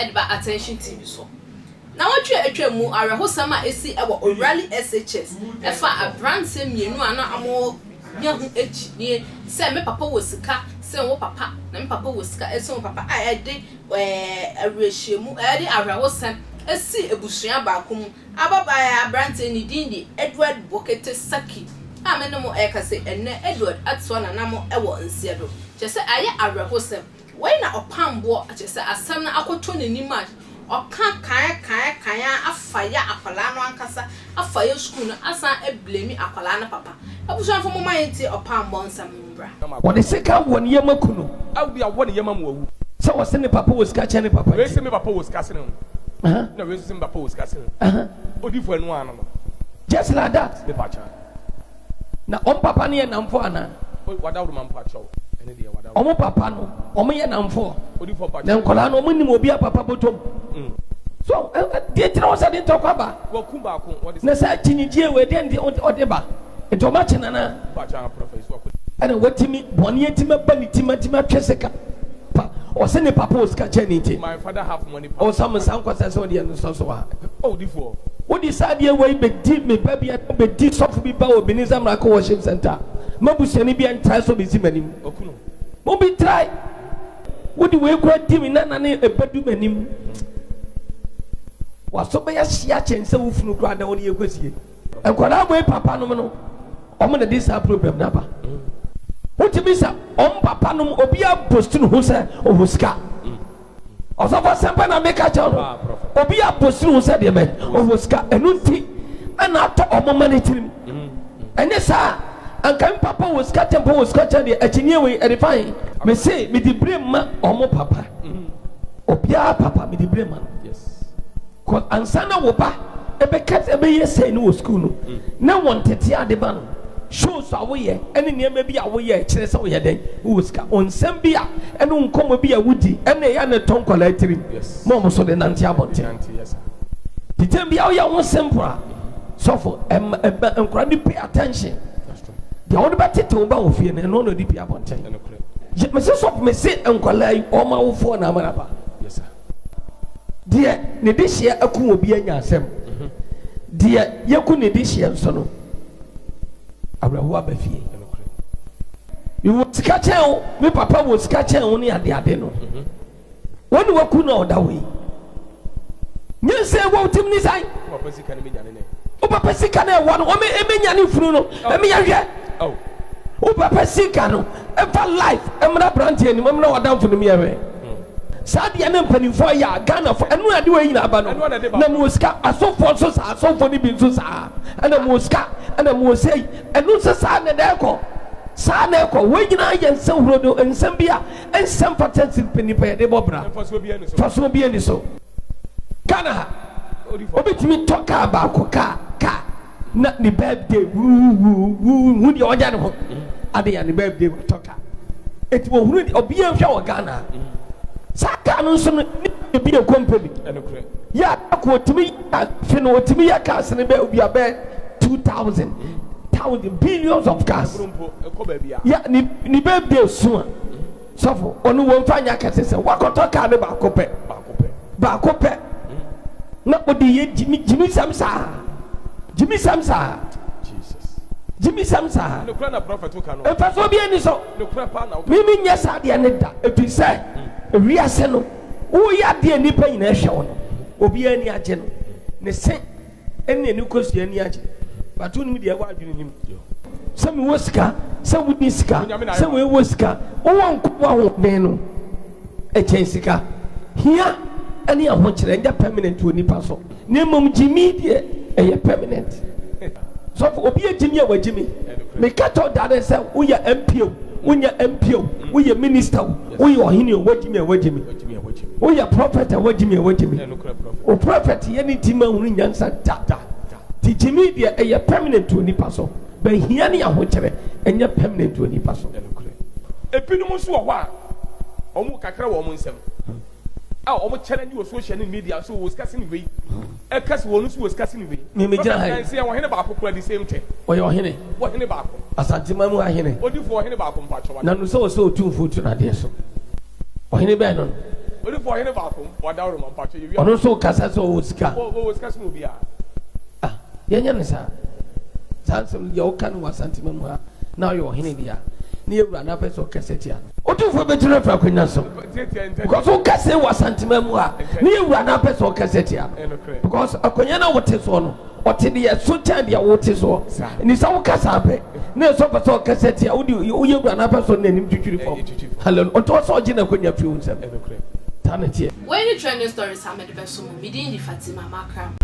de ba Attention TV so. Nnawɔtwe a atwam mu awerɛhosɛm a esi wɔ O'Reilly SHS ɛfa aberanteɛ mmienu a na wɔnya ho akyinnye sɛ me papa wɔ sika sen wo papa na me papa wɔ sika sen wo papa a ɛde awerɛhyɛmu ɛde awerɛhosɛm sii abusua baako mu. Ababaa aberanteɛ ne din de Edward Bokete Saki a me ne mo rekasa yi ɛnnɛ Edward atoa nanam wɔ nseɛ do. Kyerɛ sɛ ayɛ awerɛhosɛm. Wei na ɔpam boɔ, kyerɛ sɛ asɛm no akɔtɔ n'anim a ɔka kan kan kan ara afa ya akwadaa no ankasa, afa ya sukuu no asan ablame akwadaa no papa. Abusuafo momma yɛntie ɔpam bɔ nsɛm no mbra. Wɔde sekan wɔ ne yam aku no. A obi awɔ ne yam ama wawu. Sɛ ɔse ne papa wɔ sika kyɛn ne papa nti. Wei se me papa wɔ sika sene wo. Na wei nso se me papa wɔ sika sene wo. Odifo ɛno ara no no. Just like that. Mepa kyɛw. Na wɔn papa no yɛ nnamfo anaa? Wadawuruma mpakyɛw, ɛne deɛ wadawuruma. Wɔn papa no, wɔn yɛ nnamfo. Na nkwadaa no, wɔn nim obi a papa bɔtɔm. Mm. So, deɛ nti na wɔn sɛ de ntɔkwa ba? Wɔku baako, wɔde. Na sɛ akyinnyegyeɛ wɔ ɛdeɛ nti ɔde ba? Nti wɔn akye nana. Ɛna wɔtumi bɔnne atumi aba ne ti ma atumi atwe sika. Pa ɔsɛ ne papa wɔ sika kyɛn ne nti. My father have money pa. Ɔsam nsa nkɔsɛ sɛ ɔde ɛno sɔ so a. Oh difoɔ. Wode saa adeɛ wei bɛdi me ba bi anaa bɛdi sɔfo bi ba wɔ Ebenezer Miracle Worship Center. M'abusuani bi ntrae sɛ ɔbɛsi m'anim. Okunu. Mo bi ntrae. Wode wei kora di me nana ne ɛbɛdu m'anim. W'aso bɛyɛ hye akyɛn sɛ wo funu koraa da wo ne yɛkɔsie. Nkwadaa wei papa nom no wɔn na de saa problem no aba. Wotumi sɛ wɔn papa nom obiara boast ne ho sɛ ɔwɔ sika. Ɔsɔfo asɛm pa na meka kyerɛ no. Obiara boast ne ho sɛ deɛ bɛn ɔwɔ sika. Ɛno nti ɛna atɔ wɔn mma no tirim. Ɛnyɛ saa anka me papa wɔ sika kyɛn papa wɔ sika kyɛn deɛ akyinnye wei ɛde fa he. Mese mede bere ma wɔn papa. Obiara papa mede bere ma no. Kɔ ansa na wo ba bɛka bɛyɛ sei no wɔ sukuu no, na wɔ ntetee ade ma no, shows a woyɛ ne nneɛma bi a woyɛ kyerɛ sɛ woyɛ dɛn, wowɔ sika. Nsɛm bi a ɛne wo nkɔmmɔ bi a wodi ɛna ɛyɛ a na ɛtɔ nkwadaa tirim ma wɔn so de nante abɔnten. Titɛm bi a woyɛ ho simple a, sɔfo, ɛma ɛma nkwadaa no pay attention. Deɛ wode bɛtete wo ba wɔ fie no, ɛno na ɔde pie abɔnten. Mese sɔfo, mese nkwadaa yi, wɔn awofoɔ na ama no aba. Deɛ ne dehyeɛ aku obi anya asɛm, deɛ yɛku ne dehyeɛ nso no, awerɛhoɔ aba fie. Mewɔ sika kyɛn wo, me papa wɔ sika kyɛn wo ne adeade no. Wɔn ne waku no a ɔda hɔ yi. Nyansa ɛwɔ wo tirim ne san. Wo papa sika no ɛwɔ no, wɔn ɛmɛnya ne funu no, ɛmɛ yɛhwɛ. Wo papa sika no Mfa life mmra abranteɛ anim mmra w'adamfo no mu yɛhwɛ saa deɛ ne mpanimfoɔ yɛ a Ghanafoɔ ɛno ade wei nyinaa ba no na mewɔ sika asɔfoɔ nso saa asɔfoɔ no bi nso saa ɛna mewɔ sika ɛna mewɔ sei ɛno nso saa na ɛda ɛkɔ saa na ɛkɔ wei nyinaa yɛ nsɛm huro do nsɛm bi a ɛnsɛm fata nsi nipa yɛde bɔ bra fasoɔ bi ani so Ghana ha obi tumi tɔ kaa baako kaa kaa na ne birthday wuwuwu hu deɛ ɔnyɛ ne ho ade ya ne birthday watɔ kaa eti ohunu deɛ obiara nhwɛ wɔ Ghana saa kaa no nso no ne bi yɛ company yɛ akɔ otumi yɛ fi no otumi yɛ cars no bɛ obi abɛ 2000 thousand billions of cars yɛ ne ne birthday so a. Sɔfo, ɔno wɔmfa nyɛ akɛse sɛ wakɔtɔ kaa no baako pɛ, baako pɛ, na ɔde yɛ gyimi gyimisɛm saa, gyimisɛm saa, gyimisɛm saa. Mfasoɔ bi ani so. Mimi nyɛ saa deɛ ne da, ɛfiri sɛ wiase no woyɛ adeɛ nnipa nyinaa hwɛ wo no, obiara ani agye no, ne se Ɛnna ne kosua ani agye. But wonim deɛ ɛwɔ adwene nim. Sɛ mewɔ sika, sɛ wonni sika, sɛ wei wɔ sika, wowɔ nko ahoɔden no ɛkyɛn sika. Hia ne ahokyerɛ nyɛ permanent wɔ nipa so. Na mmom gyimi deɛ ɛyɛ permanent. Sɔfo, obi agyimi a wagyimi. Meka kyɛw da no sɛ woyɛ MP o, wonyɛ MP o, woyɛ minister o, Woyɛ ɔhene o, woagye me a woagye me. Woyɛ prɔfɛt a woagye me a woagye me. Wo prɔfɛt yɛ ne nti ma hunu nyansa da. Ti gyimi deɛ ɛyɛ permanent wɔ nipa so. Bɛ hia ne ahokyerɛ ɛnyɛ permanent wɔ nipa so. Ebinom nso wɔ hɔ a, wɔn kakra wɔ wɔn nsam. A wɔn challenge wɔ social ne media so wɔ sika sini wei. Ɛka sɛ wɔn nso wɔ sika sini wei. Me me gyina ha yi. Nansi yɛ ɔhene baako kura the same thing. Ɔyɛ ɔhene. Ɔhene baako. Asanteman mu ahene. Odifo ɔhene baako mpatsɔ wa. Na no sɛ ɔsɛ otumfoɔ tu n'adeɛ so. Ɔhene bɛn no no. Odifoɔ ɔhene baako wadaworo ma mpakyɛ yɛwia. Ɔno nso kasa sɛ ɔwɔ sika. Ɔwɔ sika sene obiara. Ah, yɛnyɛ no saa. Saa nsɛm no deɛ woka no wɔ Asantema mu ha na ɔyɛ ɔhene deɛ a, ne yɛwura no apɛ sɛ ɔkasa tia no. Otumfoɔ bɛtumi afiri akonnwa so. Because woka sei wɔ Asantema mu ha ne yɛwura no apɛ sɛ ɔkasa tia no. Because akonnwa no a wote soɔ no, ɔte deɛ ɛso kyɛn deɛ wote soɔ. Nti sɛ woka saa pɛ, na ɛsɛ ɔpɛ sɛ ɔkasa tia wo de, woyɛ wura no apɛ sɛ ɔde n'anim twitwiri fam. Hallelujah. Ɔnti ɔsɛ ɔgye n'akonnwa firi wo nsam. Saa na ɛteɛ. Wei ne trending stories a mede bɛso mo. Me din de Fatima Makram.